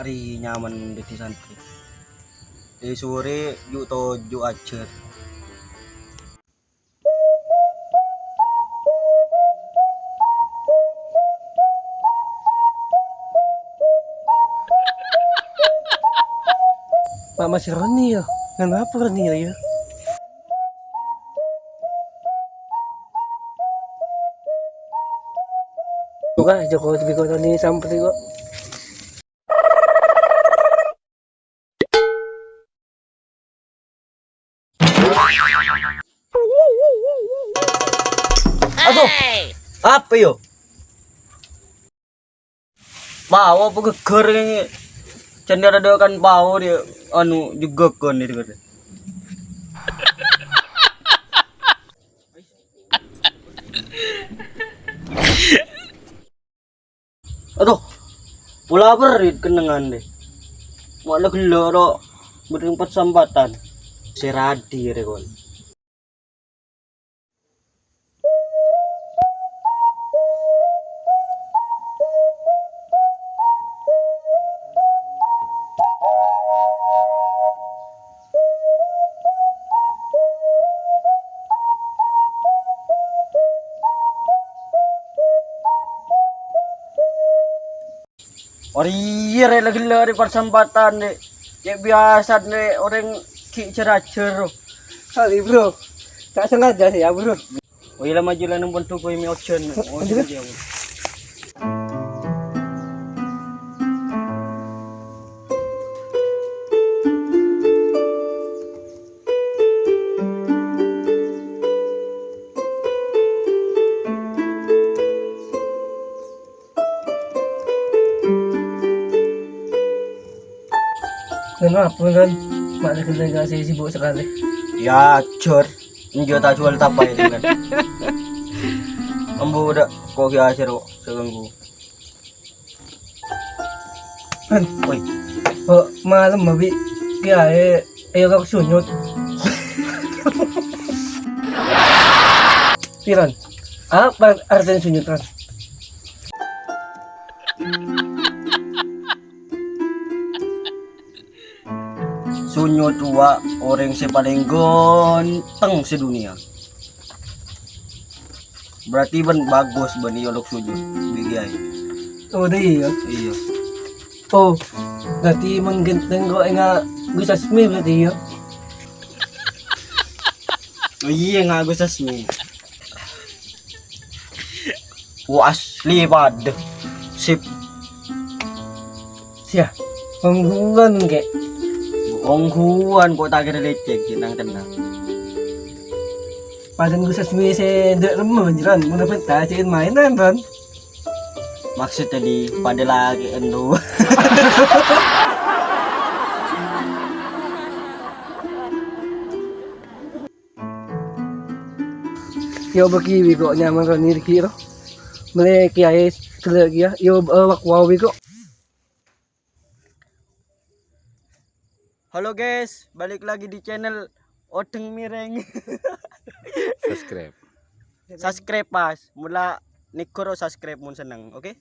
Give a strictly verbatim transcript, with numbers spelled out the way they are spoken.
Arè nyaman dhâddhi santrè. È sorè ju' toju' ajhâr. Pak Mas Roni ya, kenapa Roni ya, ya? Buka Joko Widodo ni sampai kok. Aduh, apa yo? Pao apa geger ini? Cendera doa kan pao dia anu juga kan ini. Aduh, pola berrit kennengngan deh. Mau la ghellu' ro, bâdhân parsambatan. Sè raddhi rè, kon. Orèya rè la ghellu' rè parsambatan rè. Cè' biyasana rè orèng ghi' jhâr-ajhâr. Sorry, Bro. Tak sengaja sih ya, Bro. Oh, iyâ la maju la nempon toko ini ojan. Oh, iya. Kenapa kan? Mak lagi-lagi saya sibuk sekali. Ya, jor. Enjo ta' jual tapa ini kan. Embu udah kok ya sero seganggu. Kan, oi. Kok malam abi kiai ayo kok sunyut. Piran, apa artinya sunyut, Ran? Sunyut wa orèng sè palèng ghânteng sè dhunnya. Berarti bân bagus bân iyâ lok sunyut, bi' kiai. Oh, iyâ. Iyâ. Oh, berarti mon ghânteng kok enga' Gus Asmi berarti iyâ. Oh, iyâ, enga' Gus Asmi. Wa asli padâ. Sip. Siya, ongghuwân, Kè. Ongghuwân kok ta' kèra lècèk, Kè, nang tenang. Padâna Gus Asmi sè dâ' remma, Jran. Mon apa ta' cè' mainan, Ran. Maksud tadi padâ lakè' endo. Yo bagi wi kok nyaman kan ini kiro. Mele kiai segala kia. Yo, eh, wak wow wi kok. Halo guys, balik lagi di channel Odeng Mireng. Subscribe. Subscribe pas, mula negoro subscribe mun seneng, oke?